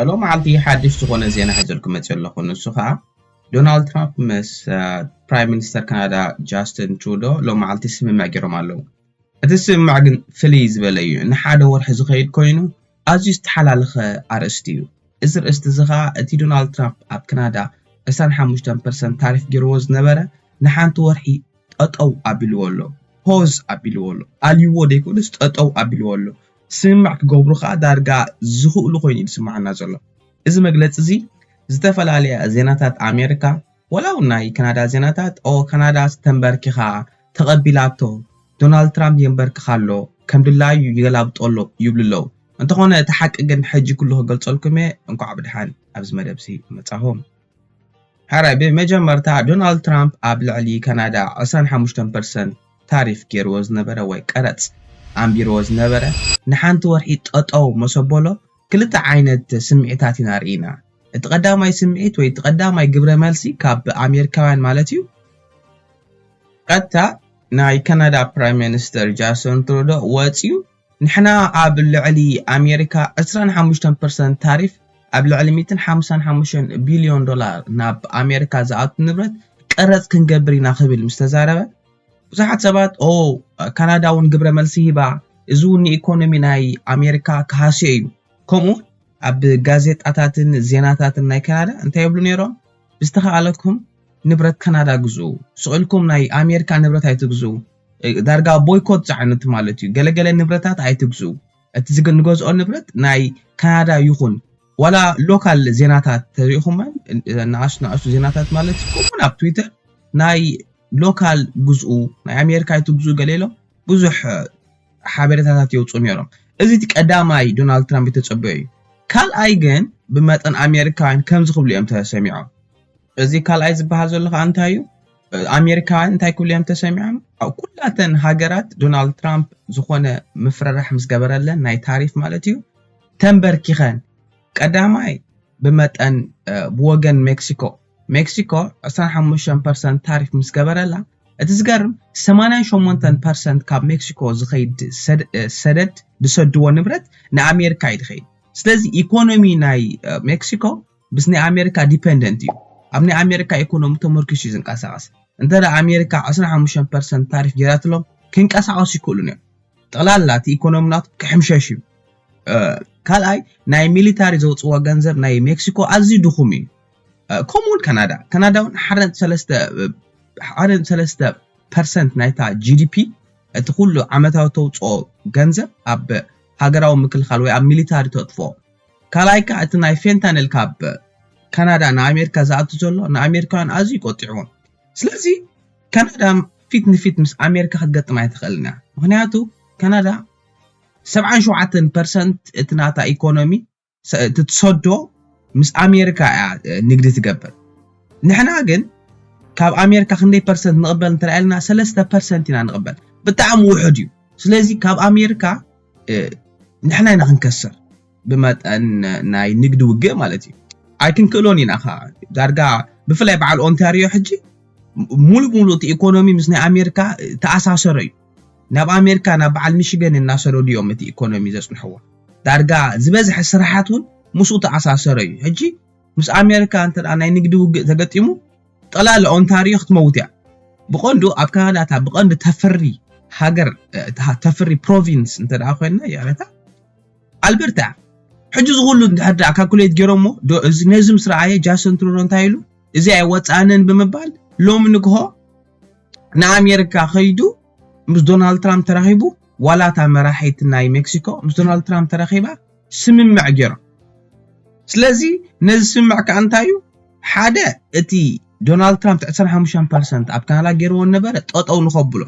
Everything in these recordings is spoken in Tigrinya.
ሎም መዓልቲ ሓድሽ ዝኾነ ዜና ሒዘልኩም መፅእ ኣለኹ። ንሱ ከዓ ዶናልድ ትራምፕ ምስ ፕራይም ሚኒስተር ካናዳ ጃስትን ትሩዶ ሎም መዓልቲ ስምምዕ ገይሮም ኣለዉ። እቲ ስምምዕ ግን ፍልይ ዝበለ እዩ። ንሓደ ወርሒ ዝኸይድ ኮይኑ ኣዝዩ ዝተሓላለኸ ኣርእስቲ እዩ። እዚ ርእስቲ እዚ ከዓ እቲ ዶናልድ ትራምፕ ኣብ ካናዳ ዕስራን ሓሙሽተን ፐርሰንት ታሪፍ ገይርዎ ዝነበረ ንሓንቲ ወርሒ ጠጠው ኣቢልዎ ኣሎ። ፖዝ ኣቢልዎ ኣሎ። ኣልይዎ ደይኮነስ ጠጠው ኣቢልዎ ኣሎ። ስምምዕ ክገብሩ ከዓ ዳርጋ ዝኽእሉ ኮይኑ እዩ ዝስምዓና ዘሎ። እዚ መግለፂ እዚ ዝተፈላለያ ዜናታት ኣሜሪካ ዋላ እውን ናይ ካናዳ ዜናታት ኦ ካናዳ ተንበርኪኻ ተቐቢላቶ፣ ዶናልድ ትራምፕ የንበርክኻ ኣሎ፣ ከም ድላዩ ይገላብጦ ኣሎ ይብሉ ኣለዉ። እንተኾነ እቲ ሓቂ ግን ሕጂ ኩሉ ክገልፀልኩም እየ። እንኳዕ ብድሓን ኣብዚ መደብ እዚ መፃኹም። ሕራይ ብመጀመርታ ዶናልድ ትራምፕ ኣብ ልዕሊ ካናዳ ዕስራን ሓሙሽተን ፐርሰንት ታሪፍ ገይርዎ ዝነበረ ወይ ቀረፅ ኣንቢርዎ ዝነበረ ንሓንቲ ወርሒ ጠጠው መሰበሎ ክልተ ዓይነት ስምዒታት ኢና ርኢና። እቲ ቀዳማይ ስምዒት ወይ እቲ ቀዳማይ ግብረ መልሲ ካብ ኣሜሪካውያን ማለት እዩ ቀጥታ ናይ ካናዳ ፕራይም ሚኒስተር ጃስትን ትሩዶ ወፂኡ ንሕና ኣብ ልዕሊ ኣሜሪካ ዕስራን ሓሙሽተን ፐርሰንት ታሪፍ ኣብ ልዕሊ ሚእትን ሓምሳን ሓሙሽተን ቢልዮን ዶላር ናብ ኣሜሪካ ዝኣቱ ንብረት ቀረፅ ክንገብር ኢና ክብል ምስ ተዛረበ ብዙሓት ሰባት ኦ ካናዳ እውን ግብረ መልሲ ሂባ እዚ እውን ንኢኮኖሚ ናይ ኣሜሪካ ክሃስዮ እዩ ከምኡ ኣብ ጋዜጣታትን ዜናታትን ናይ ካናዳ እንታይ ይብሉ ነይሮም ብዝተኻኣለኩም ንብረት ካናዳ ግዝኡ ስቕ ኢልኩም ናይ ኣሜሪካ ንብረት ኣይትግዝኡ ዳርጋ ቦይኮት ዝዓይነቱ ማለት እዩ ገለገለ ንብረታት ኣይትግዝኡ እቲ ዝግ ንገዝኦ ንብረት ናይ ካናዳ ይኹን ዋላ ሎካል ዜናታት ተሪኢኹመን ንኣሽቱ ንኣሽቱ ዜናታት ማለት ከምኡን ኣብ ትዊተር ናይ ሎካል ግዝኡ ናይ ኣሜሪካ ኣይትግዝኡ ገለ ኢሎም ብዙሕ ሓበሬታታት የውፅኡ ነይሮም እዚ እቲ ቀዳማይ ዶናልድ ትራምፕ የተፀበዮ እዩ ካልኣይ ግን ብመጠን ኣሜሪካውያን ከምዚ ክብሉ እዮም ተሰሚዖም እዚ ካልኣይ ዝበሃል ዘሎ ከዓ እንታይ እዩ ኣሜሪካውያን እንታይ ክብሉ እዮም ተሰሚዖም ኣብ ኩላተን ሃገራት ዶናልድ ትራምፕ ዝኾነ ምፍርራሕ ምስ ገበረለን ናይ ታሪፍ ማለት እዩ ተንበርኪኸን ቀዳማይ ብመጠን ብወገን ሜክሲኮ ሜክሲኮ ዕስራን ሓሙሽተን ፐርሰንት ታሪፍ ምስ ገበረላ እቲ ዝገርም ሰማንያን ሸሞንተን ፐርሰንት ካብ ሜክሲኮ ዝኸይድ ሰደድ ዝሰድዎ ንብረት ንኣሜሪካ እዩ ዝኸይድ ስለዚ ኢኮኖሚ ናይ ሜክሲኮ ምስ ናይ ኣሜሪካ ዲፐንደንት እዩ ኣብ ናይ ኣሜሪካ ኢኮኖሚ ተመርኪሱ እዩ ዝንቀሳቀስ እንተ ኣሜሪካ ዕስራን ሓሙሽተን ፐርሰንት ታሪፍ ጌራትሎም ክንቀሳቀሱ ይክእሉን እዮም ጠቕላላ እቲ ኢኮኖሚ ናቱ ክሕምሸሽ እዩ ካልኣይ ናይ ሚሊታሪ ዘውፅዎ ገንዘብ ናይ ሜክሲኮ ኣዝዩ ድኹም እዩ ከምኡውን ካናዳ ካናዳ እውን ሓደ ሰለስተ ፐርሰንት ናይታ ጂዲፒ እቲ ኩሉ ዓመታዊ ተውፅኦ ገንዘብ ኣብ ሃገራዊ ምክልኻል ወይ ኣብ ሚሊታሪ ተጥፍኦ ካልኣይ ከዓ እቲ ናይ ፌንታንል ካብ ካናዳ ንኣሜሪካ ዝኣቱ ዘሎ ንኣሜሪካውያን ኣዝዩ ቆጢዕዎም ስለዚ ካናዳ ፊት ንፊት ምስ ኣሜሪካ ክትገጥም ኣይትኽእልን እያ ምክንያቱ ካናዳ ሰብዓን ሸውዓተን ፐርሰንት እቲ ናታ ኢኮኖሚ እቲ ትሰዶ ምስ ኣሜሪካ እያ ንግዲ ትገብር ንሕና ግን ካብ ኣሜሪካ ክንደይ ፐርሰንት ንቕበል እንተኢልና ሰለስተ ፐርሰንት ኢና ንቕበል ብጣዕሚ ውሑድ እዩ ስለዚ ካብ ኣሜሪካ ንሕና ኢና ክንከስር ብመጠን ናይ ንግዲ ውግእ ማለት እዩ ኣይክንክእሎን ኢና ከዓ ዳርጋ ብፍላይ በዓል ኦንታሪዮ ሕጂ ሙሉ ሙሉ እቲ ኢኮኖሚ ምስ ናይ ኣሜሪካ ተኣሳሰረ እዩ ናብ ኣሜሪካ ናብ በዓል ሚሽገን እናሰደዱ እዮም እቲ ኢኮኖሚ ዘፅንሕዎ ዳርጋ ዝበዝሐ ስራሓት እውን ምስኡ ተኣሳሰረ እዩ ሕጂ ምስ ኣሜሪካ እንተ ናይ ንግዲ ውግእ ተገጢሙ ጠላለ ኦንታሪዮ ክትመውት እያ ብቐንዱ ኣብ ካናዳ እታ ብቐንዱ ተፍሪ ሃገር ተፍሪ ፕሮቪንስ እንተ ኮይና ያለታ ኣልበርታ ሕጂ ዝኩሉ እንድሕር ደኣ ካልኩሌት ገይሮሞ ነዚ ምስ ረኣየ ጃሰን ትሩዶ እንታይ ኢሉ እዚ ኣይወፃእንን ብምባል ሎሚ ንግሆ ንኣሜሪካ ከይዱ ምስ ዶናልድ ትራምፕ ተራኺቡ ዋላ እታ መራሒት ናይ ሜክሲኮ ምስ ዶናልድ ትራምፕ ተራኺባ ስምምዕ ገይሮም ስለዚ ነዚ ስምምዕ ከዓ እንታይ እዩ ሓደ እቲ ዶናልድ ትራምፕ ዕስራን ሓሙሽተን ፐርሰንት ኣብ ካናዳ ገይርዎ ነበረ ጠጠው ንኸብሎ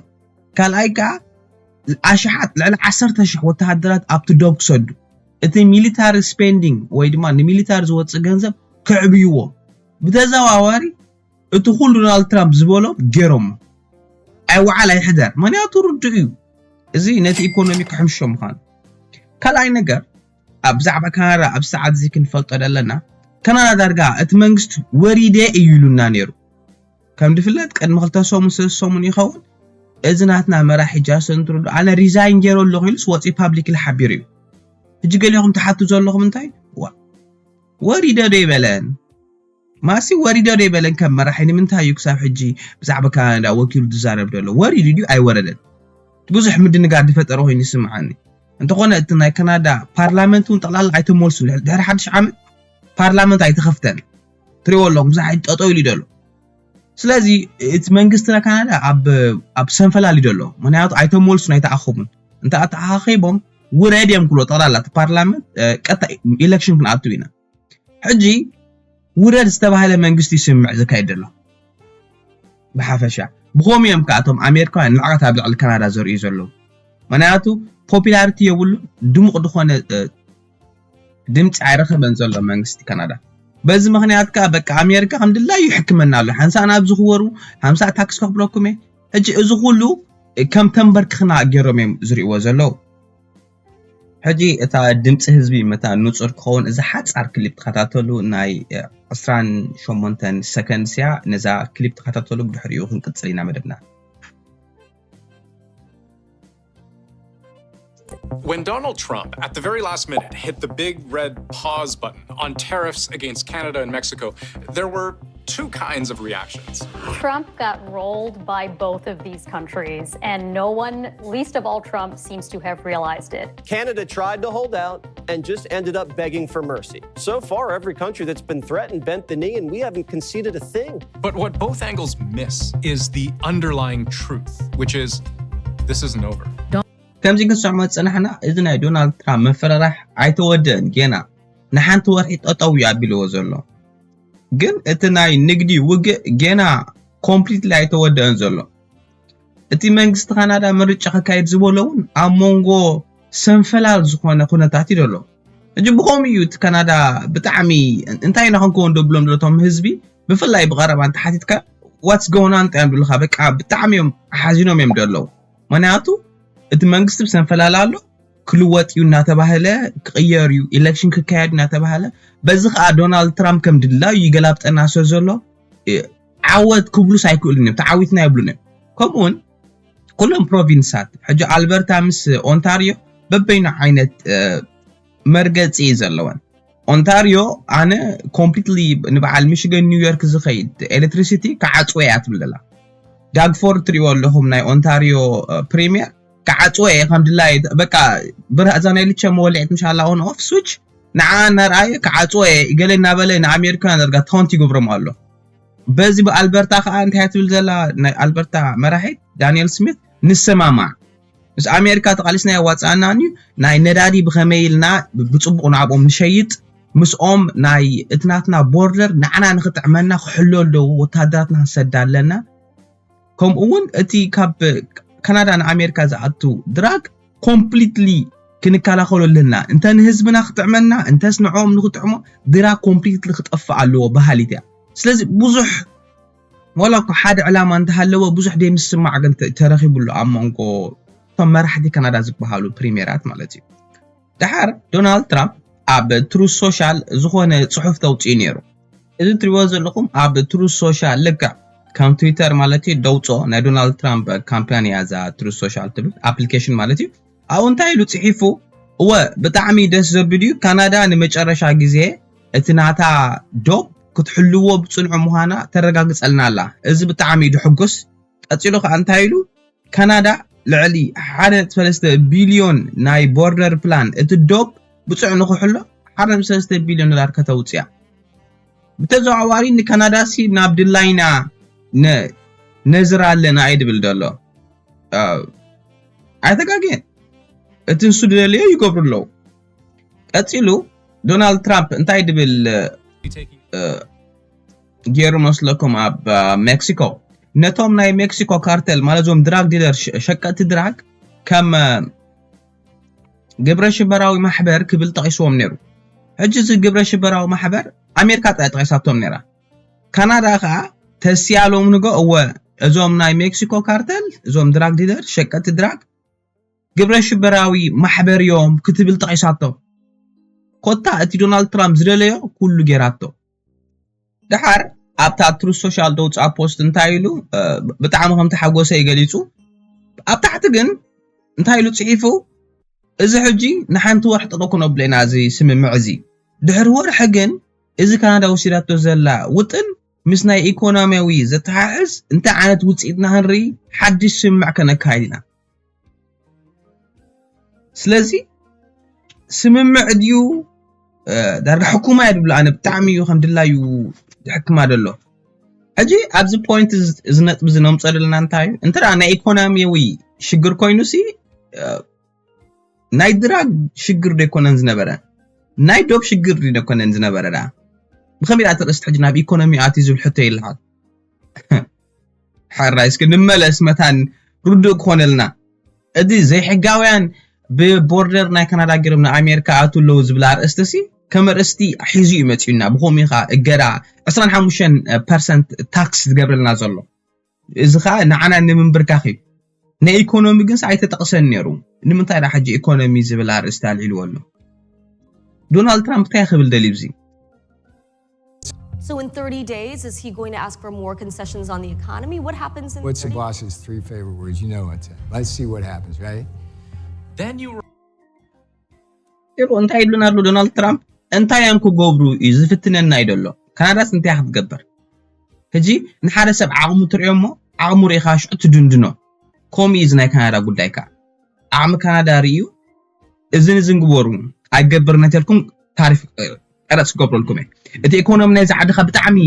ካልኣይ ከዓ ኣሽሓት ልዕሊ ዓሰርተ ሽሕ ወተሃደራት ኣብቲ ዶብ ክሰዱ እቲ ሚሊታሪ ስፔንዲንግ ወይ ድማ ንሚሊታሪ ዝወፅእ ገንዘብ ክዕብይዎ ብተዘዋዋሪ እቲ ኩሉ ዶናልድ ትራምፕ ዝበሎ ገይሮሞ ኣይወዓል ኣይሕደር ምክንያቱ ርዱእ እዩ እዚ ነቲ ኢኮኖሚ ክሕምሾ ምዃኑ ካልኣይ ነገር ኣብ ብዛዕባ ካናዳ ኣብ ሰዓት እዚ ክንፈልጦ ዘለና ካናዳ ዳርጋ እቲ መንግስቲ ወሪደ እዩ ኢሉና ነይሩ ከም ድፍለጥ ቅድሚ ክልተ ሰሙን ሰለስተ ሰሙን ይኸውን እዚ ናትና መራሒ ጃሰን ትሩዶ ኣነ ሪዛይን ገይሩ ኣለኹ ኢሉስ ወፂ ፓብሊክሊ ሓቢሩ እዩ ሕጂ ገሊኹም ትሓቱ ዘለኹም እንታይ ዋ ወሪዶ ዶ ይበለን? ማሲ ወሪዶ ዶ ይበለን? ከም መራሒ ንምንታይ እዩ ክሳብ ሕጂ ብዛዕባ ካናዳ ወኪሉ ዝዛረብ ዘሎ? ወሪዱ ድዩ ኣይወረደን? ብዙሕ ምድንጋር ዝፈጠረ ኮይኑ ይስምዓኒ። እንተኾነ እቲ ናይ ካናዳ ፓርላመንት እውን ጠቕላላ ኣይተመልሱን። ድሕሪ ሓድሽ ዓመት ፓርላመንት ኣይተኸፍተን። ትሪእዎ ኣለኹም፣ ብዙሕ ጠጠው ኢሉ ዘሎ። ስለዚ እቲ መንግስትና ካናዳ ኣብ ኣብ ሰንፈላል እዩ ዘሎ። ምክንያቱ ኣይተመልሱን፣ ኣይተኣኸቡን። እንተ ኣተኣኻኺቦም ውረድ እዮም ክብሎ ጠቕላላ እቲ ፓርላመንት፣ እ፣ ቀጥታ ኢሌክሽን ክንኣቱ ኢና። ሕጂ ውረድ ዝተባህለ መንግስቲ ስምምዕ ዘካይድ ዘሎ ብሓፈሻ። ብኸምኡ እዮም ከኣቶም ኣሜሪካውያን ንዕቀት ኣብ ልዕሊ ካናዳ ዘርእዩ ዘለዉ። ምክንያቱ ፖፒላሪቲ የብሉ፣ ድሙቕ ዝኾነ፣ እ፣ ድምፂ ኣይረኸበን ዘሎ መንግስቲ ካናዳ። በዚ ምክንያት ከዓ በቃ ኣሜሪካ ከም ድላዩ ይሕክመና ኣሎ። ሓንሳእ ናብዚ ክወሩ፣ ሓንሳእ ታክስ ከኽብረኩም እየ። ሕጂ እዚ ኩሉ ከም ተንበርክኽና ገይሮም እዮም ዝርእይዎ ዘለዉ። ሕጂ እታ ድምፂ ህዝቢ መታ ንፁር ክኸውን እዚ ሓፃር ክሊፕ ተኸታተሉ። ናይ፣ እ፣ ዕስራን ሸሞንተን ሰከንድስ እያ። ነዛ ክሊፕ ተኸታተሉ፣ ብድሕሪኡ ክንቅፅል ኢና መደብና። When Donald Trump, at the very last minute, hit the big red pause button on tariffs against Canada and Mexico, there were two kinds of reactions. Trump got rolled by both of these countries, and no one, least of all Trump, seems to have realized it. Canada tried to hold out and just ended up begging for mercy. So far, every country that's been threatened bent the knee, and we haven't conceded a thing. But what both angles miss is the underlying truth, which is this isn't over. ከምዚ ክንሰምዖ ዝጸናሕና፣ እዚ ናይ ዶናልድ ትራምፕ ምፍርራሕ ኣይተወደአን፣ ገና ንሓንቲ ወርሒ ጠጠው እዩ ኣቢልዎ ዘሎ። ግን እቲ ናይ ንግዲ ውግእ ገና ኮምፕሊትሊ ኣይተወደአን ዘሎ። እቲ መንግስቲ ካናዳ ምርጫ ከካይድ ዝበሎ እውን ኣብ መንጎ ሰንፈላል ዝኾነ ኩነታት እዩ ዘሎ። ሕጂ ብኸምኡ እዩ እቲ ካናዳ ብጣዕሚ እንታይ ኢና ክንከውን ደብሎም ዘለቶም ህዝቢ፣ ብፍላይ ብቐረባ እንተሓቲትካ ዋትስ ጎን ኦን እንታይ እዮም ደለኻ፣ በቃ ብጣዕሚ እዮም ሓዚኖም እዮም ደለዉ። ምክንያቱ እቲ መንግስቲ ብሰንፈላል ኣሎ፣ ክልወጥ እዩ እናተባህለ፣ ክቕየር እዩ፣ ኢሌክሽን ክካየድ እናተባህለ፣ በዚ ከዓ ዶናልድ ትራምፕ ከም ድላዩ ይገላብጠና ስለ ዘሎ፣ እ፣ ዓወት ክብሉስ ኣይክእሉን እዮም፣ ተዓዊትና ይብሉን እዮም። ከምኡውን ኩሎም ፕሮቪንሳት፣ ሕጂ ኣልበርታ ምስ ኦንታሪዮ በበይኑ ዓይነት፣ እ፣ መርገፂ እዩ ዘለወን። ኦንታሪዮ ኣነ ኮምፕሊትሊ ንበዓል ሚሽገን ኒውዮርክ ዝኸይድ ኤሌክትሪሲቲ ክዓፅወ እያ ትብል ዘላ። ዳግፎርድ ትሪእዎ ኣለኹም ናይ ኦንታሪዮ፣ እ፣ ፕሪሚየር ክዓፅወ እየ ከም ድላይ፣ በቃ ብርሃ እዛ ናይ ልቸ መወልዒት ምሻላ ኦን ኦፍ ስዊች ንዓ እናርኣየ ክዓፅወ እየ ገለ እናበለ ንኣሜሪካውያን ዳርጋ ታውንት ይገብሮም ኣሎ። በዚ ብኣልበርታ ከዓ እንታይ እያ ትብል ዘላ ናይ ኣልበርታ መራሒት ዳንኤል ስሚት፣ ንሰማማዕ፣ ምስ ኣሜሪካ ተቓሊስና የዋፅኣናን እዩ፣ ናይ ነዳዲ ብኸመይ ኢልና ብፅቡቕ ንኣብኦም ንሸይጥ፣ ምስኦም ናይ እቲ ናትና ቦርደር ንዓና ንክጥዕመና ክሕሎ ኣለዎ፣ ወታደራትና ክንሰዳ ኣለና። ከምኡ እውን እቲ ካብ ካናዳ ንኣሜሪካ ዝኣቱ ድራግ ኮምፕሊትሊ ክንከላኸሎ ኣለና። እንተ ንህዝብና ክጥዕመና፣ እንተስ ንዕኦም ንክጥዕሞ ድራግ ኮምፕሊትሊ ክጠፍእ ኣለዎ በሃሊት እያ። ስለዚ ብዙሕ ዋላ እኮ ሓደ ዕላማ እንተሃለዎ ብዙሕ ደይ ምስማዕ ግን ተ-፣ ተረኺቡ ኣሎ ኣብ መንጎ እቶም መራሕቲ ካናዳ ዝበሃሉ ፕሪሜራት ማለት እዩ። ደሓር ዶናልድ ትራምፕ ኣብ ትሩዝ ሶሻል ዝኾነ ጽሑፍ ተውፅኡ ነይሩ። እዚ ትሪእዎ ዘለኹም ኣብ ትሩዝ ሶሻል ልክዕ ከም ትዊተር ማለት እዩ ደውፅኦ ናይ ዶናልድ ትራምፕ ካምፓኒ እያ እዛ ትሩዝ ሶሻል ትብል ኣፕሊኬሽን ማለት እዩ። ኣብኡ እንታይ ኢሉ ጽሒፉ? እወ ብጣዕሚ ደስ ዘብል እዩ። ካናዳ ንመጨረሻ ግዜ እቲ ናታ ዶብ ክትሕልዎ ብጽንዑ ምዃና ተረጋግጸልና ኣላ። እዚ ብጣዕሚ እዩ ድሕጉስ። ቀጺሉ ከኣ እንታይ ኢሉ? ካናዳ ልዕሊ ሓደ ነጥቢ ሰለስተ ቢልዮን ናይ ቦርደር ፕላን እቲ ዶብ ብጽዑ ንኽሕሎ ሓደ ነጥቢ ሰለስተ ቢልዮን ዶላር ከተውጽእ እያ። ብተዘዋዋሪ ንካናዳ ሲ ናብ ድላይና ነ-፣ ነዝራ ኣለና እዩ ድብል ዘሎ። አ፣ ኣይተጋግየን። እቲ ንሱ ድደልዮ ይገብሩ ኣለዉ። ቀጺሉ ዶናልድ ትራምፕ እንታይ ድብል፣ እ፣ ገይሩ መስለኩም ኣብ፣ እ፣ ሜክሲኮ ነቶም ናይ ሜክሲኮ ካርተል ማለት እዞም ድራግ ዲለር ሸ-፣ ሸቀጥቲ ድራግ ከም፣ እ፣ ግብረ ሽበራዊ ማሕበር ክብል ጠቒስዎም ነይሩ። ሕጂ እዚ ግብረ ሽበራዊ ማሕበር ኣሜሪካ ጥራይ ጠቒሳቶም ነይራ። ካናዳ ከኣ ተስያሎም ንጎ እወ እዞም ናይ ሜክሲኮ ካርተል እዞም ድራግ ዲለር ሸቀጥቲ ድራግ ግብረ ሽበራዊ ማሕበር እዮም ክትብል ጠቒሳቶ። ኮታ እቲ ዶናልድ ትራምፕ ዝደለዮ ኩሉ ጌራቶ። ደሓር ኣብታ ትሩዝ ሶሻል ደውፅኣ ፖስት እንታይ ኢሉ፣ እ፣ ብጣዕሚ ከም ተሓጎሰ እዩ ገሊፁ። ኣብ ታሕቲ ግን እንታይ ኢሉ ፅሒፉ? እዚ ሕጂ ንሓንቲ ወርሒ ጠጠው ክነብሎ ኢና እዚ ስምምዕ እዚ። ድሕሪ ወርሒ ግን እዚ ካናዳ ወሲዳቶ ዘላ ውጥን ምስ ናይ ኢኮኖሚያዊ ዘተሓሕዝ እንታይ ዓይነት ውፅኢት ንክንርኢ ሓድሽ ስምምዕ ከነካይድ ኢና። ስለዚ ስምምዕ ድዩ ዳርጋ ሕኩማ እየ ድብሎ ኣነ። ብጣዕሚ እዩ ከም ድላዩ ዝሕክማ ዘሎ። ሕጂ ኣብዚ ፖይንት እዚ ነጥቢ እዚ ነምፀ ዘለና እንታይ እዩ? እንተ ናይ ኢኮኖሚያዊ ሽግር ኮይኑ ሲ ናይ ድራግ ሽግር ዶ ኣይኮነን ዝነበረ? ናይ ዶብ ሽግር ዶ ኣይኮነን ዝነበረ? ዳ ብኸመይ ዳ ተርእስቲ ሕጂ ናብ ኢኮኖሚ ኣትዩ ዝብል ሕቶ ይለዓል። ሕራይ እስኪ ንመለስ መታን ርዱእ ክኾነልና። እቲ ዘይሕጋውያን ብቦርደር ናይ ካናዳ ገይሮም ንኣሜሪካ ኣቱ ኣለዉ ዝብል ኣርእስቲ ሲ ከም ኣርእስቲ ሒዙ እዩ መፂኡና። ብኸምኡ ኢኻ እገዳ ዕስራን ሓሙሽተን ፐርሰንት ታክስ ዝገብረልና ዘሎ። እዚ ኸዓ ንዓና ንምንብርካኽ እዩ። ናይ ኢኮኖሚ ግን ኣይተጠቕሰን ነይሩ። ንምንታይ ዳ ሕጂ ኢኮኖሚ ዝብል ኣርእስቲ ኣልዒልዎ ኣሎ? ዶናልድ ትራምፕ እንታይ ክብል ደልዩ ብዚ? So in thirty days, is he going to ask for more concessions on the economy? What happens in What's the thirty boss's three favorite words? You know what's it. Let's see what happens, right? Then you ይሩ እንታይ ይብሉና ኣሎ ዶናልድ ትራምፕ? እንታይ እዮም ክገብሩ እዩ ዝፍትነና እዩ ደሎ። ካናዳስ እንታይ ክትገብር? ሕጂ ንሓደ ሰብ ዓቕሙ ትሪኦ እሞ ዓቕሙ ርኢኻ ሽዑ ትድንድኖ። ከምኡ እዩ እዚ ናይ ካናዳ ጉዳይ ከዓ። ዓቕሚ ካናዳ ርእዩ እዝን እዝን ግበሩ ኣይገብር ነተልኩም ታሪፍ ቀረፅ ክገብረልኩም እየ። እቲ ኢኮኖሚ ናይዚ ዓድኻ ብጣዕሚ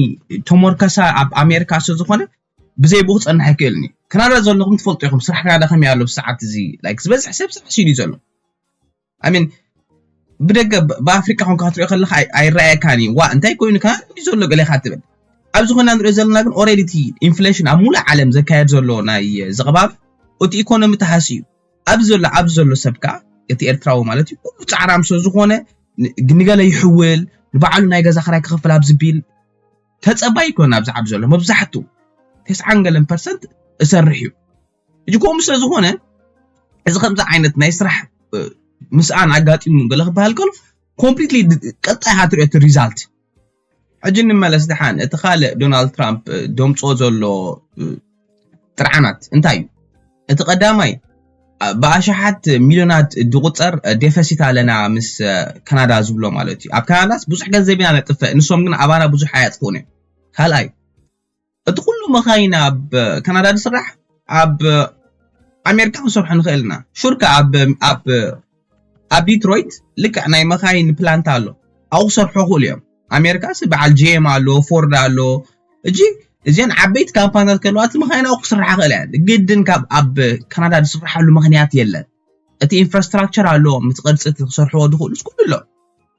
ተሞርከሳ ኣብ ኣሜሪካ ስለ ዝኾነ ብዘይ ብኡ ክፀንሕ ኣይክእልን እዩ። ካናዳ ዘለኹም ትፈልጡ ኢኹም ስራሕ ካናዳ ከመይ ኣሎ ብሰዓት እዚ ላይክ ዝበዝሕ ሰብ ስራሕ ሲሉ እዩ ዘሎ። ኣሚን ብደገ ብኣፍሪቃ ኮንካ ክትሪኦ ከለካ ኣይረኣየካን እዩ። ዋ እንታይ ኮይኑ ካናዳ ዘሎ ገለ ኢካ ትብል። ኣብዚ ኮይና ንሪኦ ዘለና ግን ኦሬዲ እቲ ኢንፍሌሽን ኣብ ሙሉእ ዓለም ዘካየድ ዘሎ ናይ ዝቕባብ እቲ ኢኮኖሚ ተሃስዩ ኣብዚ ዘሎ ኣብዚ ዘሎ ሰብ ከዓ እቲ ኤርትራዊ ማለት እዩ ኩሉ ፃዕራም ስለ ዝኾነ ንገለ ይሕውል ንባዕሉ ናይ ገዛ ክራይ ክኸፍል ኣብ ዝቢል ተፀባይ ይኮን ኣብዚ ዓብ ዘሎ መብዛሕቱ ተስዓን ገለን ፐርሰንት እሰርሕ እዩ። ሕጂ ከምኡ ስለ ዝኾነ እዚ ከምዚ ዓይነት ናይ ስራሕ ምስኣን ኣጋጢሙ ገለ ክበሃል ከሎ ኮምፕሊትሊ ቀጣይ ሃትሪኦ እቲ ሪዛልት። ሕጂ ንመለስ ደሓን እቲ ካልእ ዶናልድ ትራምፕ ደምፅኦ ዘሎ ጥርዓናት እንታይ እዩ? እቲ ቀዳማይ ብኣሽሓት ሚልዮናት ዝቁፀር ዴፈሲት ኣለና ምስ ካናዳ ዝብሎ ማለት እዩ። ኣብ ካናዳስ ብዙሕ ገንዘብ ኢና ነጥፍእ፣ ንሶም ግን ኣባና ብዙሕ ኣየጥፍኡን እዮም። ካልኣይ እቲ ኩሉ መኻይን ኣብ ካናዳ ዝስራሕ ኣብ ኣሜሪካ ክንሰርሖ ንኽእል ኢና። ሹር ከ ኣብ ኣብ ኣብ ዲትሮይት ልክዕ ናይ መኻይን ፕላንት ኣሎ ኣብኡ ክሰርሑ ይኽእሉ እዮም። ኣሜሪካ ሲ በዓል ጄም ኣሎ ፎርድ ኣሎ እጂ እዚን ዓበይቲ ካምፓኒታት ከለዋ እቲ መኻይን ኣብኡ ክስርሓ ክእል እያ። ግድን ካብ ኣብ ካናዳ ዝስርሓሉ ምኽንያት የለን። እቲ ኢንፍራስትራክቸር ኣሎ ምስ ቅርፂ እቲ ክሰርሕዎ ዝኽእሉ ኩሉ ኣሎ።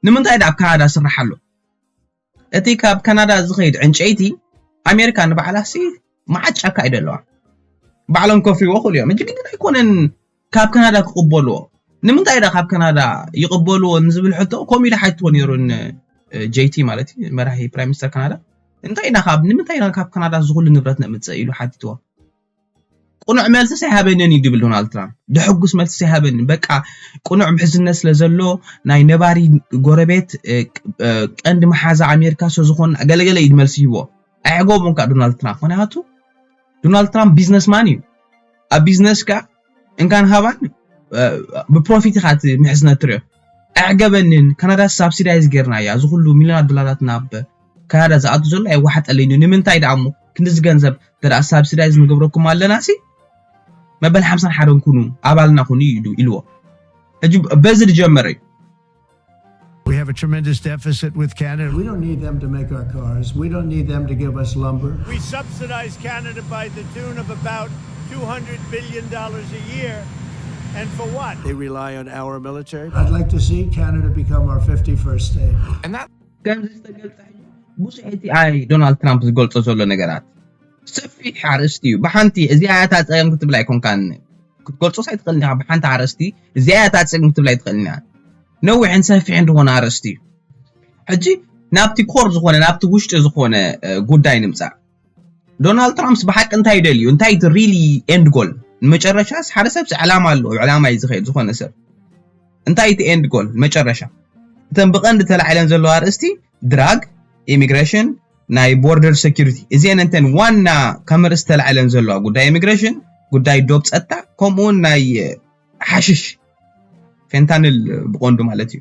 ንምንታይ ዳ ኣብ ካናዳ ዝስራሕ ኣሎ? እቲ ካብ ካናዳ ዝኸይድ ዕንጨይቲ ኣሜሪካ ንባዕላ ሲ መዓት ጫካ እዩ ደለዋ ባዕሎም ከፍርዎ ክእሉ እዮም። እጂ ግድን ኣይኮነን ካብ ካናዳ ክቕበልዎ። ንምንታይ ዳ ካብ ካናዳ ይቕበልዎ ንዝብል ሕቶ ከምኡ ኢሉ ሓትዎ ነይሩ ን ጄቲ ማለት እዩ መራሒ ፕራይም ሚኒስተር ካናዳ። እንታይ ኢና ካብ ንምንታይ ኢና ካብ ካናዳ ዝኹሉ ንብረት ነምፅእ ኢሉ ሓቲትዎ። ቁኑዕ መልስስ ኣይሃበንን እዩ ድብል ዶናልድ ትራምፕ። ደሐጉስ መልስስ ኣይሃበንን። በቃ ቁኑዕ ምሕዝነት ስለ ዘሎ ናይ ነባሪ ጎረቤት ቀንዲ መሓዛ ኣሜሪካ ስለ ዝኾን ገለገለ እዩ መልሲ ሂቦ። ኣየዕገቦን ከዓ ዶናልድ ትራምፕ። ምክንያቱ ዶናልድ ትራምፕ ቢዝነስማን እዩ። ኣብ ቢዝነስ ከዓ እንካን ሃባን ብፕሮፊት ኢኻ እቲ ምሕዝነት ትሪኦ። ኣየዕገበንን። ካናዳ ሳብሲዳይዝ ጌርና እያ። እዚ ኩሉ ሚሊዮናት ዶላራት ናብ ካናዳ ዝኣቱ ዘሎ ኣይዋሓጠለይን እዩ። ንምንታይ ደኣ እሞ ክንድዚ ገንዘብ እንተ ደኣ ሳብሲዳይዝ ንገብረኩም ኣለና ሲ መበል ሓምሳን ሓደን ኩኑ ኣባልና ኩኑ እዩ ኢሉ- ኢልዎ። ሕጂ በዚ ዝጀመረ እዩ። We have a tremendous deficit with Canada. We don't need them to make our cars. We don't need them to give us lumber. We subsidize Canada by the tune of about two hundred billion dollars a year. And for what? They rely on our military. I'd like to see Canada become our fifty-first state. And that ከምዚ ዝተገልጸ ሕጂ ብዙሕ እቲ ኣይ ዶናልድ ትራምፕ ዝገልጾ ዘሎ ነገራት ሰፊሕ ኣርእስቲ እዩ። ብሓንቲ እዚኣ እያ እታ ጸገም ክትብል ኣይኮንካን ክትገልጾስ ኣይትኽእልን ኢኻ። ብሓንቲ ኣርእስቲ እዚኣ እያ እታ ጸገም ክትብል ኣይትኽእልን ኢኻ። ነዊሕን ሰፊሕን ዝኾነ ኣርእስቲ እዩ። ሕጂ ናብቲ ኮር ዝኾነ ናብቲ ውሽጢ ዝኾነ እ፣ ጉዳይ ንምጻእ። ዶናልድ ትራምፕስ ብሓቂ እንታይ ደልዩ? እንታይ እቲ ሪሊ ኤንድ ጎል? ንመጨረሻስ ሓደ ሰብስ ዕላማ ኣለዎ። ዕላማ እዩ ዝኸይድ ዝኾነ ሰብ። እንታይ እቲ ኤንድ ጎል መጨረሻ? እተን ብቐንዲ ተላዒለን ዘለዋ ኣርእስቲ ድራግ፣ ኢሚግሬሽን፣ ናይ ቦርደር ሴኩሪቲ እዚአን እንተን ዋና ከም ርእሲ ተላዒለን ዘለዋ ጉዳይ ኢሚግሬሽን፣ ጉዳይ ዶብ ጸጥታ ከምኡ እውን ናይ ሓሽሽ ፌንታንል ብቐንዱ ማለት እዩ።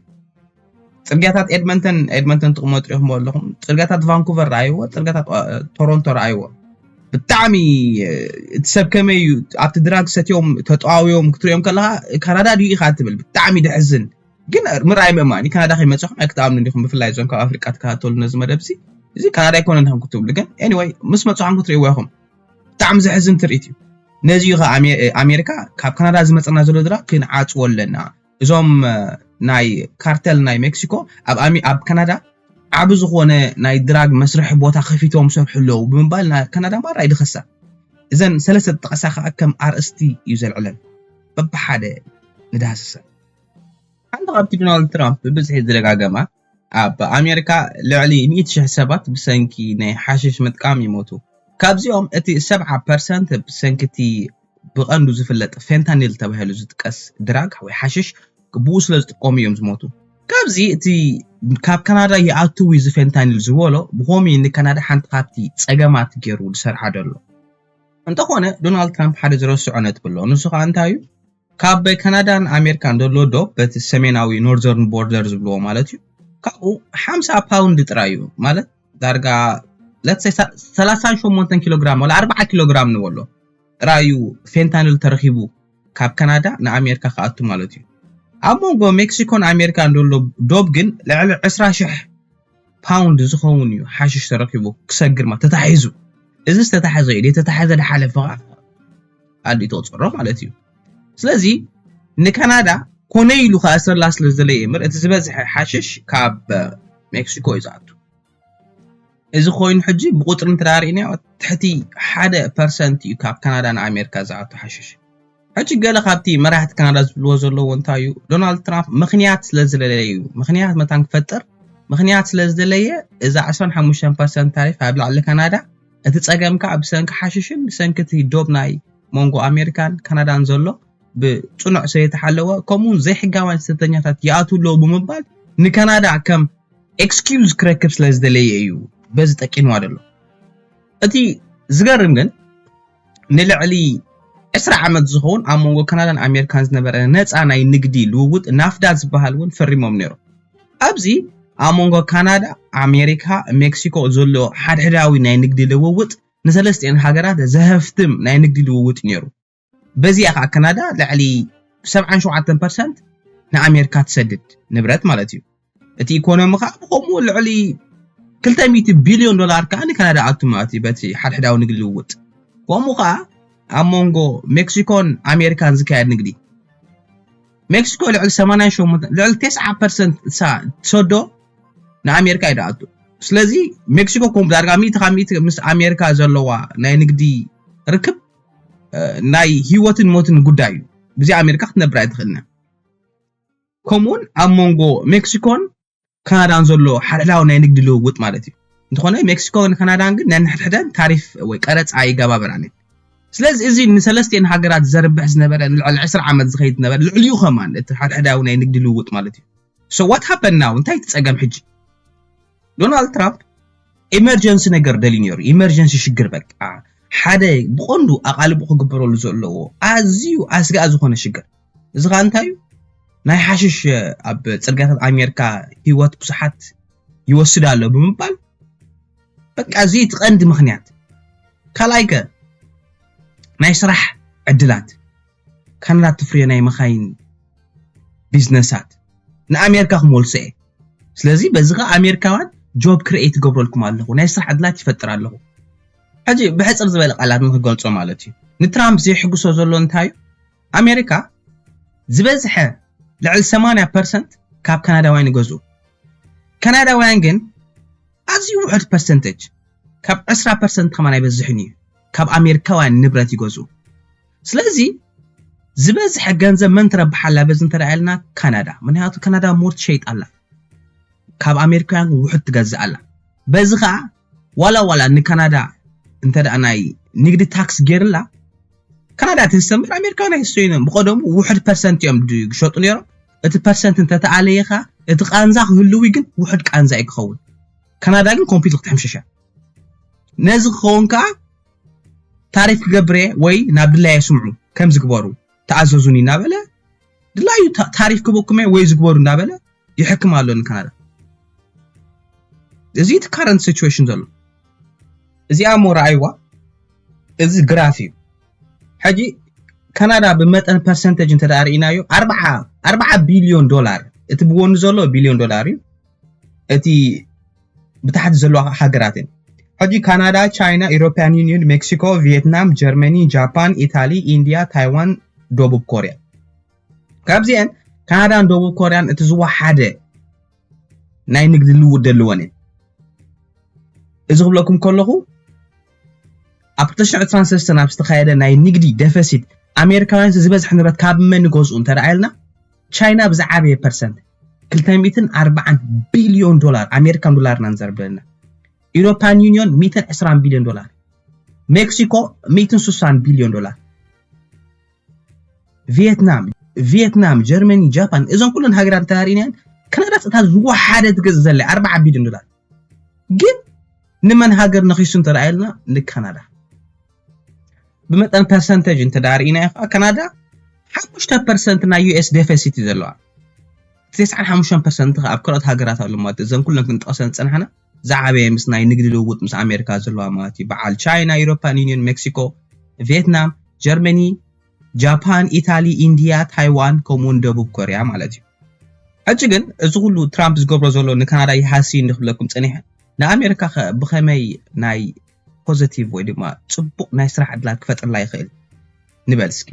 ጽርግያታት ኤድመንተን ኤድመንተን ትቕመጡ ኢኹም ኣለኹም። ጽርግያታት ቫንኩቨር ረኣይዎ፣ ጽርግያታት ቶሮንቶ ረኣይዎ። ብጣዕሚ እቲ ሰብ ከመይ እዩ ኣብቲ ድራግ ሰትዮም ተጠዋውዮም ክትሪኦም ከለኻ ካናዳ ድዩ ኢኻ ትብል። ብጣዕሚ ደሕዝን። ግን ምርኣይ ምእማን እዩ። ካናዳ ከይመጻኹም ኣይክትኣምኑ ኢኹም። ብፍላይ እዞም ካብ ኣፍሪቃ ትከታተሉ ነዚ መደብ እዚ፣ እዚ ካናዳ ኣይኮነን ኢኹም ክትብሉ። ግን anyway ምስ መጻኹም ክትርእይዎ ኢኹም። ብጣዕሚ ዘሕዝን ትርኢት እዩ። ነዚ እዩ ከዓ ኣሜ- ኣሜሪካ ካብ ካናዳ ዝመፀና ዘሎ ድራግ ክንዓፅዎ ኣለና። እዞም ናይ ካርተል ናይ ሜክሲኮ ኣብ ኣሜ- ኣብ ካናዳ ዓቢ ዝኾነ ናይ ድራግ መስርሒ ቦታ ከፊቶም ይሰርሑ ኣለዉ ብምባል ና- ካናዳ ማራ ይድኸሳ። እዘን ሰለስተ ዝጠቐሳ ከዓ ከም ኣርእስቲ እዩ ዘልዕለን። በብሓደ ንዳህስሰን። ሓንቲ ካብቲ ዶናልድ ትራምፕ ብብዝሒ ዝደጋገማ ኣብ ኣሜሪካ ልዕሊ ሚእቲ ሽሕ ሰባት ብሰንኪ ናይ ሓሽሽ ምጥቃም ይሞቱ። ካብዚኦም እቲ ሰብዓ ፐርሰንት ብሰንኪ እቲ ብቐንዱ ዝፍለጥ ፌንታኒል ተባሂሉ ዝጥቀስ ድራግ ወይ ሓሽሽ ብኡ ስለ ዝጥቀሙ እዮም ዝሞቱ። ካብዚ እቲ ካብ ካናዳ ይኣትው እዚ ፌንታኒል ዝበሎ ብኸምኡ ንካናዳ ሓንቲ ካብቲ ጸገማት ገይሩ ዝሰርሓ ዘሎ። እንተኾነ ዶናልድ ትራምፕ ሓደ ዝረስዖ ነጥቢ ኣሎ። ንሱ ከዓ እንታይ እዩ? ካብ ካናዳን ኣሜሪካን ዘሎ ዶብ በቲ ሰሜናዊ ኖርዘርን ቦርደር ዝብልዎ ማለት እዩ ካብኡ ሓምሳ ፓውንድ ጥራይ እዩ ማለት ዳርጋ let's say ሰላሳን ሸሞንተን ኪሎ ግራም ወላ ኣርባዓ ኪሎ ግራም ንበሎ ጥራይ እዩ ፌንታኒል ተረኺቡ ካብ ካናዳ ንኣሜሪካ ክኣቱ ማለት እዩ። ኣብ መንጎ ሜክሲኮን ኣሜሪካን ዘሎ ዶብ ግን ልዕሊ ዕስራ ሽሕ ፓውንድ ዝኸውን እዩ ሓሽሽ ተረኪቡ ክሰግር ማለት ተታሒዙ። እዚ ዝተታሐዘ እዩ ተታሐዘ ድሓለፈ ኣዲኡ ተቆፅሮ ማለት እዩ። ስለዚ ንካናዳ ኮነ ኢሉ ከኣስረላ ስለ ዝደለየ እምበር እቲ ዝበዝሐ ሓሽሽ ካብ ሜክሲኮ እዩ ዝኣቱ። እዚ ኮይኑ ሕጂ ብቁፅሪ እንተዳሪእናዮ ትሕቲ ሓደ ፐርሰንት እዩ ካብ ካናዳ ንኣሜሪካ ዝኣቱ ሓሽሽ። ሕጂ ገለ ካብቲ መራሕቲ ካናዳ ዝብልዎ ዘለዉ እንታይ እዩ? ዶናልድ ትራምፕ ምኽንያት ስለ ዝለለየ እዩ። ምኽንያት መታን ክፈጥር ምኽንያት ስለ ዝደለየ እዛ ዕስራን ሓሙሽተን ፐርሰንት ታሪፍ ኣብ ልዕሊ ካናዳ እቲ ጸገም ከዓ ብሰንኪ ሓሽሽን ብሰንኪ እቲ ዶብ ናይ መንጎ ኣሜሪካን ካናዳን ዘሎ ብጽኑዕ ስለዝተሓለወ ከምኡውን ዘይሕጋውያን ስደተኛታት ይኣትዉ ኣለዉ ብምባል ንካናዳ ከም ኤክስኪውዝ ክረክብ ስለ ዝደለየ እዩ በዚ ጠቂንዋ ዘሎ። እቲ ዝገርም ግን ንልዕሊ ዕስራ ዓመት ዝኸውን ኣብ መንጎ ካናዳን ኣሜሪካን ዝነበረ ነፃ ናይ ንግዲ ልውውጥ ናፍዳ ዝበሃል እውን ፈሪሞም ነይሮም። ኣብዚ ኣብ መንጎ ካናዳ፣ ኣሜሪካ፣ ሜክሲኮ ዘሎ ሓድሕዳዊ ናይ ንግዲ ልውውጥ ንሰለስቲኤን ሃገራት ዘሀፍትም ናይ ንግዲ ልውውጥ ነይሩ። በዚኣ ከዓ ካናዳ ልዕሊ ሰብዓን ሸውዓተን ፐርሰንት ንኣሜሪካ ትሰድድ ንብረት ማለት እዩ። እቲ ኢኮኖሚ ከዓ ብከምኡ ልዕሊ ክልተ ሚእቲ ቢልዮን ዶላር ከዓ ንካናዳ ኣቱ ማለት እዩ በቲ ሓድሕዳዊ ንግዲ ልውውጥ። ከምኡ ከዓ ኣብ መንጎ ሜክሲኮን ኣሜሪካን ዝካየድ ንግዲ ሜክሲኮ ልዕሊ ሰማንያን ሸሞንተን ልዕሊ ተስዓ ፐርሰንት እሳ ትሰዶ ንኣሜሪካ እዩ ዝኣቱ። ስለዚ ሜክሲኮ ከም ዳርጋ ሚእቲ ካብ ሚእቲ ምስ ኣሜሪካ ዘለዋ ናይ ንግዲ ርክብ ናይ ህይወትን ሞትን ጉዳይ እዩ። ብዚ ኣሜሪካ ክትነብር ኣይትኽእልን። ከምኡውን ኣብ መንጎ ሜክሲኮን ካናዳን ዘሎ ሓድሕዳዊ ናይ ንግዲ ልውውጥ ማለት እዩ። እንተኾነ ሜክሲኮን ካናዳን ግን ናይ ንሕድሕደን ታሪፍ ወይ ቀረፃ ኣይገባበራን። ስለዚ እዚ ንሰለስቲኤን ሃገራት ዘርብሕ ዝነበረ ንልዕሊ ዕስራ ዓመት ዝኸይድ ዝነበረ ልዕሊኡ ከማን እቲ ሓድሕዳዊ ናይ ንግዲ ልውውጥ ማለት እዩ። So what happened now? እንታይ እቲ ጸገም ሕጂ? ዶናልድ ትራምፕ ኢመርጀንሲ ነገር ደልዩ ነይሩ። ኢመርጀንሲ ሽግር በቃ ሓደ ብቐንዱ ኣቓልቦ ክግበረሉ ዘለዎ ኣዝዩ ኣስጋኢ ዝኾነ ሽግር። እዚ ኸዓ እንታይ እዩ? ናይ ሓሽሽ ኣብ ጽርግያታት ኣሜሪካ ህይወት ብዙሓት ይወስድ ኣሎ ብምባል በቃ እዚ እቲ ቀንዲ ምኽንያት። ካልኣይ ከ ናይ ስራሕ ዕድላት ካናዳ ትፍርዮ ናይ መኻይን ቢዝነሳት ንኣሜሪካ ክመልሶ እየ። ስለዚ በዚ ከዓ ኣሜሪካውያን ጆብ ክርኤት ይገብረልኩም ኣለኹ፣ ናይ ስራሕ ዕድላት ይፈጥር ኣለኹ። ሕጂ ብሕፅር ዝበለ ቃላት ንክገልፆ ማለት እዩ ንትራምፕ ዘይሕግሶ ዘሎ እንታይ እዩ? ኣሜሪካ ዝበዝሐ ልዕሊ ሰማንያ ፐርሰንት ካብ ካናዳውያን ይገዝኡ። ካናዳውያን ግን ኣዝዩ ውሑድ ፐርሰንቴጅ ካብ ዕስራ ፐርሰንት ከማን ኣይበዝሕን እዩ ካብ ኣሜሪካውያን ንብረት ይገዝኡ። ስለዚ ዝበዝሐ ገንዘብ መን ትረብሓላ በዚ እንተ ኢልና ካናዳ። ምክንያቱ ካናዳ ሞር ትሸይጥ ኣላ ካብ ኣሜሪካውያን ውሑድ ትገዝእ ኣላ። በዚ ከዓ ዋላ ዋላ ንካናዳ እንተ ናይ ንግዲ ታክስ ገይርላ ካናዳ ትህሰምር ኣሜሪካውያን ኣይሰዩንን። ብቀደሙ ውሑድ ፐርሰንት እዮም ዝሸጡ ነይሮም። እቲ ፐርሰንት እንተተኣለየ ከዓ እቲ ቃንዛ ክህልው ግን ውሑድ ቃንዛ እዩ ክኸውን። ካናዳ ግን ኮምፕሊት ክትሕምሸሻ ነዚ ክኸውን ከዓ ታሪፍ ክገብር እየ ወይ ናብ ድላየ ስምዑ ከም ዝግበሩ ተኣዘዙኒ እናበለ ድላዩ ታ- ታሪፍ ክበኩም እየ ወይ ዝግበሩ እናበለ ይሕክም ኣሎ ንካናዳ። እዚ እቲ current situation ዘሎ እዚኣ እሞ ረኣይዋ። እዚ ግራፍ እዩ። ሕጂ ካናዳ ብመጠን percentage እንተ ደኣ ርኢናዮ ኣርባዓ ኣርባዓ ቢልዮን ዶላር፣ እቲ ብጎኒ ዘሎ ቢልዮን ዶላር እዩ። እቲ ብታሕቲ ዘለዋ ሃገራት እየን። ሕጂ ካናዳ፣ ቻይና፣ ኢሮፓያን ዩኒየን፣ ሜክሲኮ፣ ቪየትናም፣ ጀርመኒ፣ ጃፓን፣ ኢታሊ፣ ኢንድያ፣ ታይዋን፣ ደቡብ ኮርያ። ካብዚአን ካናዳን ደቡብ ኮርያን እቲ ዝወሓደ ናይ ንግዲ ልውውጥ ዘለወን እየን። እዚ ክብለኩም ከለኹ ኣብ ክልተ ሽሕን ዕስራን ሰለስተን ኣብ ዝተኻየደ ናይ ንግዲ ደፈሲት ኣሜሪካውያን ዝበዝሐ ንብረት ካብ መን ይገዝኡ እንተ ደኣ ኢልና ቻይና ብዝዓበየ ፐርሰንት ክልተ ሚእትን ኣርባዓን ቢልዮን ዶላር ኣሜሪካን ዶላር ኢና ንዘርብ ዘለና። ኢሮፓን ዩኒዮን ሚእትን ዕስራን ቢልዮን ዶላር፣ ሜክሲኮ ሚእትን ስሳን ቢልዮን ዶላር፣ ቪየትናም ቪየትናም፣ ጀርመኒ፣ ጃፓን፣ እዞም ኩለን ሃገራት እንተሪእናየን ካናዳ እታ ዝወሓደ ትገዝእ ዘላ ኣርባዓ ቢልዮን ዶላር። ግን ንመን ሃገር ነኺሱ እንተረኣየልና ንካናዳ። ብመጠን ፐርሰንቴጅ እንተዳርኢና ከዓ ካናዳ ሓሙሽተ ፐርሰንት ናይ ዩ ኤስ ዴፊሲት እዩ ዘለዋ። ተስዓን ሓሙሽተን ፐርሰንት ከዓ ኣብ ካልኦት ሃገራት ኣሎ ማለት እዩ። እዘን ኩለን ክንጠቕሰን ዝፀናሕና ዝዓበየ ምስ ናይ ንግዲ ልውውጥ ምስ ኣሜሪካ ዘለዋ ማለት እዩ። በዓል ቻይና፣ ዩሮፓን ዩኒየን፣ ሜክሲኮ፣ ቪየትናም፣ ጀርመኒ፣ ጃፓን፣ ኢታሊ፣ ኢንድያ፣ ታይዋን ከምኡውን ደቡብ ኮርያ ማለት እዩ። ሕጂ ግን እዚ ኩሉ ትራምፕ ዝገብሮ ዘሎ ንካናዳ ይሃሲ እንድክብለኩም ፀኒሐ ንኣሜሪካ ከ ብኸመይ ናይ ፖዘቲቭ ወይ ድማ ፅቡቕ ናይ ስራሕ ዕድላት ክፈጥርላ ይኽእል ንበል እስኪ።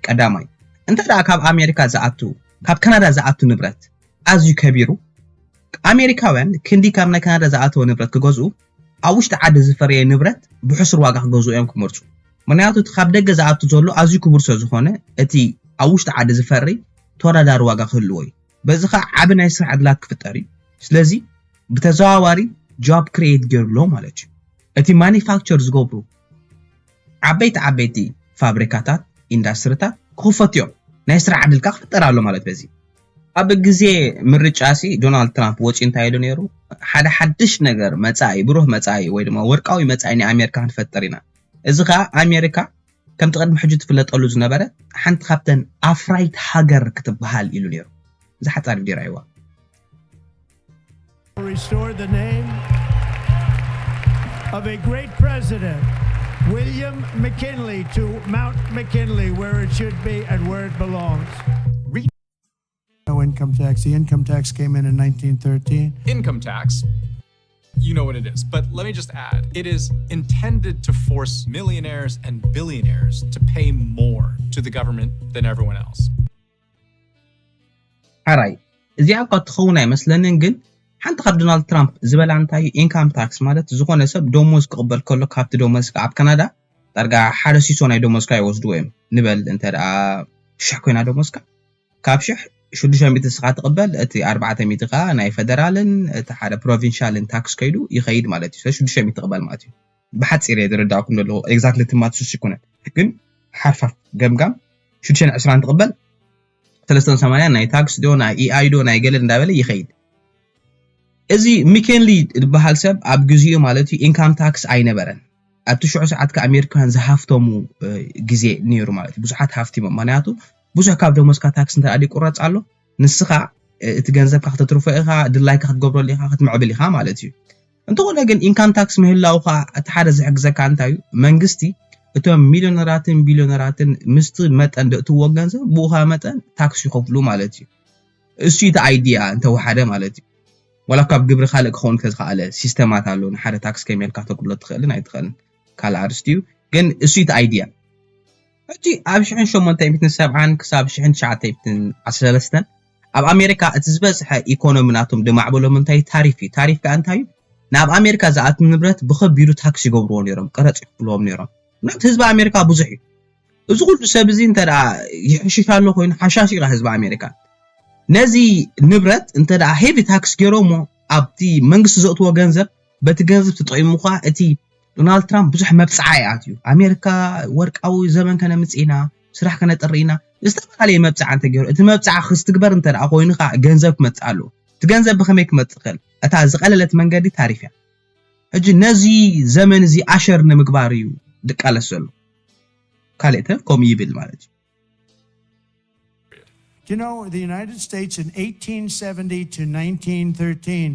ቀዳማይ እንተ ደኣ ካብ ኣሜሪካ ዝኣቱ ካብ ካናዳ ዝኣቱ ንብረት ኣዝዩ ከቢሩ ኣሜሪካውያን ክንዲ ካብ ናይ ካናዳ ዝኣተወ ንብረት ክገዝኡ ኣብ ውሽጢ ዓዲ ዝፈረየ ንብረት ብሕሱር ዋጋ ክገዝኡ እዮም ክመርፁ። ምክንያቱ እቲ ካብ ደገ ዝኣቱ ዘሎ ኣዝዩ ክቡር ስለ ዝኾነ እቲ ኣብ ውሽጢ ዓዲ ዝፈሪ ተወዳዳሪ ዋጋ ክህልዎ እዩ። በዚ ከዓ ዓቢ ናይ ስራሕ ዕድላት ክፍጠር እዩ። ስለዚ ብተዘዋዋሪ ጆብ ክሪኤት ገይሩ ኣሎ ማለት እዩ። እቲ ማኒፋክቸር ዝገብሩ ዓበይቲ ዓበይቲ ፋብሪካታት ኢንዳስትሪታት ክኽፈቱ እዮም። ናይ ስራሕ ዕድል ከዓ ክፍጠር ኣሎ ማለት በዚ ኣብ ግዜ ምርጫ ሲ ዶናልድ ትራምፕ ወፂኡ እንታይ ኢሉ ነይሩ? ሓደ ሓድሽ ነገር መፃኢ ብሩህ መፃኢ ወይ ድማ ወርቃዊ መፃኢ ናይ ኣሜሪካ ክንፈጥር ኢና። እዚ ከዓ ኣሜሪካ ከምቲ ቅድሚ ሕጂ ትፍለጠሉ ዝነበረ ሓንቲ ካብተን ኣፍራይት ሃገር ክትበሃል ኢሉ ነይሩ። እዚ ሓፃር ቪድዮ ራይዋ Restore the name of a great president, William McKinley, to Mount McKinley, where it should be and where it belongs. No income tax. The income tax came in in nineteen thirteen. Income tax. You know what it is, but let me just add it is intended to force millionaires and billionaires to pay more to the government than everyone else. ሓራይ እዚኣ እኳ ትኸውን ኣይመስለንን፣ ግን ሓንቲ ካብ ዶናልድ ትራምፕ ዝበላ እንታይ ኢንካም ታክስ ማለት ዝኾነ ሰብ ደሞዝ ክቕበል ከሎ ካብቲ ደሞዝካ ኣብ ካናዳ ዳርጋ ሓደ ሲሶ ናይ ደሞዝካ ይወስድዎ እዮም ንበል። እንተ ደኣ ሽሕ ኮይና ደሞዝካ ካብ ሽሕ ሽዱሽተ ሚእቲ ንስኻ ትቕበል፣ እቲ ኣርባዕተ ሚእቲ ከዓ ናይ ፈደራልን እቲ ሓደ ፕሮቪንሻልን ታክስ ከይዱ ይኸይድ ማለት እዩ። ስለዚ ሽዱሽተ ሚእቲ ትቕበል ማለት እዩ። ብሓፂር እየ ዝርዳእኩም ዘለኹ፣ ኤግዛክትሊ እቲ ማትስ ኣይኮነን፣ ግን ሓርፋፍ ገምጋም ሽዱሽተን ዕስራን ትቕበል፣ ሰለስተን ሰማንያን ናይ ታክስ ዶ ናይ ኢኣይ ዶ ናይ ገለ እንዳበለ ይኸይድ። እዚ ሚኬንሊ ዝበሃል ሰብ ኣብ ግዚኡ ማለት እዩ ኢንካም ታክስ ኣይነበረን። ኣብቲ ሽዑ ሰዓት ከኣ ኣሜሪካውያን ዝሃፍተሙ ግዜ ነይሩ ማለት እዩ። ብዙሓት ሃፍቲሞም፣ ምክንያቱ ብዙሕ ካብ ደሞዝካ ታክስ እንተ ይቁረፅ ኣሎ፣ ንስኻ እቲ ገንዘብካ ክተትርፎ ኢኻ፣ ድላይካ ክትገብረሉ ኢኻ፣ ክትምዕብል ኢኻ ማለት እዩ። እንተኾነ ግን ኢንካም ታክስ ምህላውካ እቲ ሓደ ዝሕግዘካ እንታይ እዩ? መንግስቲ እቶም ሚሊዮነራትን ቢሊዮነራትን ምስቲ መጠን ደእትዎ ገንዘብ ብኡኻ መጠን ታክስ ይኸፍሉ ማለት እዩ። እሱ እቲ ኣይዲያ እንተወሓደ ማለት እዩ። ዋላ ካብ ግብሪ ካልእ ክኸውን ተዝኸኣለ ሲስተማት ኣሎ፣ ንሓደ ታክስ ከመይ ኢልካ ተጉሎ ትኽእልን ኣይትኽእልን ካልእ ኣርስቲ እዩ። ግን እሱ እቲ ኣይዲያ ሕጂ ኣብ ሽሕን ሸሞንተ ሚእትን ሰብዓን ክሳብ ሽሕን ትሽዓተ ሚእትን ዓሰርተ ሰለስተን ኣብ ኣሜሪካ እቲ ዝበዝሐ ኢኮኖሚ ናቶም ደማዕበሎም እንታይ ታሪፍ እዩ። ታሪፍ ከዓ እንታይ እዩ? ናብ ኣሜሪካ ዝኣቱ ንብረት ብኸቢዱ ታክስ ይገብርዎ ነይሮም፣ ቀረፅ ይኽፍልዎም ነይሮም። ምክንያቱ ህዝቢ ኣሜሪካ ብዙሕ እዩ። እዚ ኩሉ ሰብ እዚ እንተ ደኣ ይሕሽሽ ኣሎ ኮይኑ ሓሻሽ ኢኻ ህዝቢ ኣሜሪካ። ነዚ ንብረት እንተ ደኣ ሄቪ ታክስ ገይሮሞ ኣብቲ መንግስቲ ዘእትዎ ገንዘብ በቲ ገንዘብ ተጠቂሙ ኳ እቲ ዶናልድ ትራምፕ ብዙሕ መብፅዓ ይኣትዩ። ኣሜሪካ ወርቃዊ ዘመን ከነምፅእ ኢና፣ ስራሕ ከነጥሪ ኢና፣ ዝተፈላለየ መብፅዓ እንተገይሩ እቲ መብፅዓ ክስትግበር እንተ ደኣ ኮይኑ ከዓ ገንዘብ ክመፅእ ኣለዎ። እቲ ገንዘብ ብኸመይ ክመፅእ ክእል? እታ ዝቐለለት መንገዲ ታሪፍ እያ። ሕጂ ነዚ ዘመን እዚ ኣሸር ንምግባር እዩ ድቃለስ ዘሎ። ካልእ ተብ ከምኡ ይብል ማለት እዩ። Do you know the United States in eighteen seventy to nineteen thirteen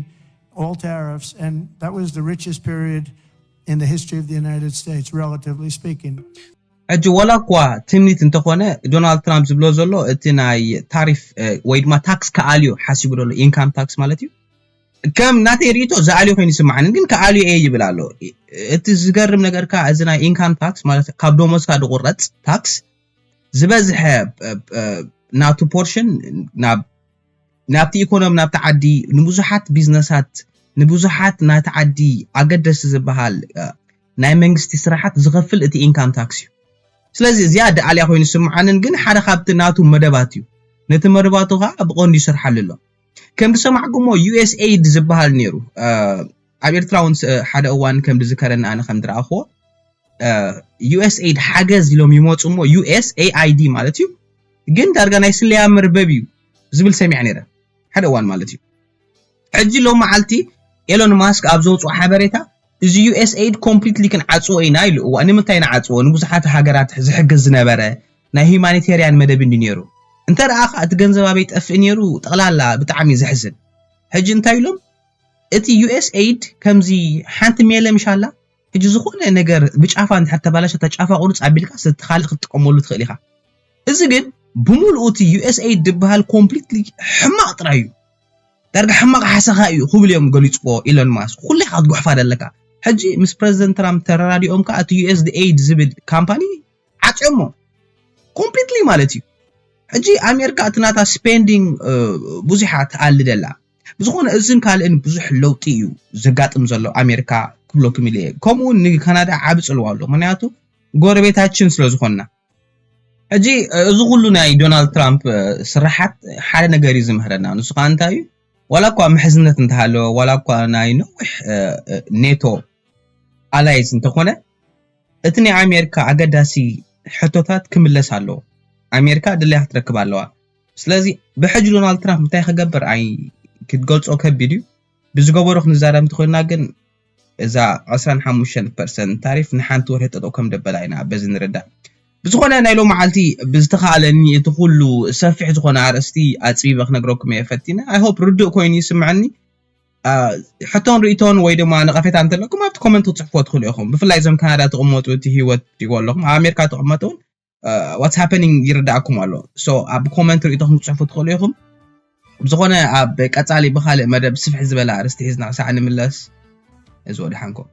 all tariffs, and that was the richest period in the history of the United States, relatively speaking. ሕጂ ዋላ እኳ ትምኒት እንተኾነ ዶናልድ ትራምፕ ዝብሎ ዘሎ እቲ ናይ ታሪፍ ወይ ድማ ታክስ ክኣልዮ ሓሲቡ ዘሎ ኢንካም ታክስ ማለት እዩ። ከም ናተይ ርእይቶ ዝኣልዮ ኮይኑ ይስምዓኒ፣ ግን ክኣልዮ እየ ይብል ኣሎ። እቲ ዝገርም ነገር ከኣ እዚ ናይ ኢንካም ታክስ ማለት ካብ ደሞዝካ ዝቁረጽ ታክስ ዝበዝሐ ናቱ ፖርሽን ናብ ናብቲ ኢኮኖሚ ናብቲ ዓዲ ንብዙሓት ቢዝነሳት ንብዙሓት ናቲ ዓዲ ኣገደስቲ ዝበሃል ናይ መንግስቲ ስራሓት ዝኸፍል እቲ ኢንካም ታክስ እዩ። ስለዚ እዚኣ ደኣልያ ኮይኑ ስምዓንን ግን ሓደ ካብቲ ናቱ መደባት እዩ። ነቲ መደባቱ ከዓ ብቐንዱ ይሰርሓሉ ኣሎ። ከም ዝሰማዕኩሞ ዩ ኤስ ኤይድ ዝበሃል ነይሩ ኣብ ኤርትራ እውን ሓደ እዋን ከም ዝዝከረኒ ኣነ ከም ዝረኣኽዎ ዩ ኤስ ኤይድ ሓገዝ ኢሎም ይመፁ እሞ ዩ ኤስ ኤ ኣይ ዲ ማለት እዩ ግን ዳርጋ ናይ ስለያ መርበብ እዩ ዝብል ሰሚዐ ነይረ ሓደ እዋን ማለት እዩ። ሕጂ ሎም መዓልቲ ኤሎን ማስክ ኣብ ዘውፅኦ ሓበሬታ እዚ ዩ ኤስ ኤይድ ኮምፕሊትሊ ክንዓፅዎ ኢና ኢሉ። እዋ ንምንታይ ንዓፅዎ? ንብዙሓት ሃገራት ዝሕግዝ ዝነበረ ናይ ሂማኒቴርያን መደብ እንዲ ነይሩ። እንተ ደኣ እቲ ገንዘብ ኣበይ ጠፍእ ነይሩ? ጠቕላላ ብጣዕሚ ዘሕዝን። ሕጂ እንታይ ኢሎም እቲ ዩ ኤስ ኤይድ ከምዚ ሓንቲ ሜለ ምሻላ ሕጂ ዝኾነ ነገር ብጫፋ እንድሕር ተባላሸ ተጫፋ ቁርፅ ኣቢልካ ስተኻልእ ክትጥቀመሉ ትኽእል ኢኻ። እዚ ግን ብምሉኡ እቲ ዩ ኤስ ኤይድ ዝበሃል ኮምፕሊትሊ ሕማቕ ጥራይ እዩ። ዳርጋ ሕማቕ ሓሰኻ እዩ ክብል እዮም ገሊፅዎ ኢሎን ማስክ። ኩሌ ክትጉሕፋ ደለካ። ሕጂ ምስ ፕረዚደንት ትራምፕ ተረዳዲኦም ከዓ እቲ ዩ ኤስ ኤይድ ዝብል ካምፓኒ ዓፅዮሞ ኮምፕሊትሊ ማለት እዩ። ሕጂ ኣሜሪካ እቲ ናታ ስፔንዲንግ ብዙሓ ትኣሊ ደላ። ብዝኾነ እዝን ካልእን ብዙሕ ለውጢ እዩ ዘጋጥም ዘሎ ኣሜሪካ ክብለኩም ኢለ እየ። ከምኡ እውን ንካናዳ ዓቢ ፅልዋ ኣሎ። ምክንያቱ ጎረቤታችን ስለ ዝኾንና። ሕጂ እዚ ኩሉ ናይ ዶናልድ ትራምፕ ስራሓት ሓደ ነገር እዩ ዝምህረና። ንሱ ከዓ እንታይ እዩ? ዋላ እኳ ምሕዝነት እንተሃለወ፣ ዋላ እኳ ናይ ነዊሕ ኔቶ ኣላይስ እንተኾነ እቲ ናይ ኣሜሪካ ኣገዳሲ ሕቶታት ክምለስ ኣለዎ። ኣሜሪካ ድለያ ክትረክብ ኣለዋ። ስለዚ ብሕጂ ዶናልድ ትራምፕ እንታይ ክገብር ኣይ ክትገልጾ ከቢድ እዩ። ብዝገበሮ ክንዛረብ እንተኮይንና ግን እዛ ዕስራን ሓሙሽተን ፐርሰንት ታሪፍ ንሓንቲ ወርሒ ጠጠው ከም ደበላ ኢና በዚ ንርዳእ። ብዝኾነ ናይ ሎም መዓልቲ ብዝተኻእለኒ እቲ ኩሉ ሰፊሕ ዝኾነ ኣርእስቲ ኣፅቢበ ክነግረኩም እየ ፈቲነ። I hope ርዱእ ኮይኑ ይስምዐኒ። ሕቶን ርእቶን ወይ ድማ ነቐፌታ እንተለኩም ኣብቲ ኮመንት ክትፅሕፎ ትኽእሉ ኢኹም። ብፍላይ እዞም ካናዳ ትቕመጡ እቲ ህይወት ትሪእዎ ኣለኹም፣ ኣብ ኣሜሪካ ትቕመጡ እውን what's happening ይርዳእኩም ኣሎ። So ኣብ ኮመንት ርእቶኹም ክትፅሕፉ ትኽእሉ ኢኹም። ብዝኾነ ኣብ ቀፃሊ ብካልእ መደብ ስፍሕ ዝበለ ኣርእስቲ ሒዝና ክሳዕ ንምለስ እዚ ወድሓንኩም።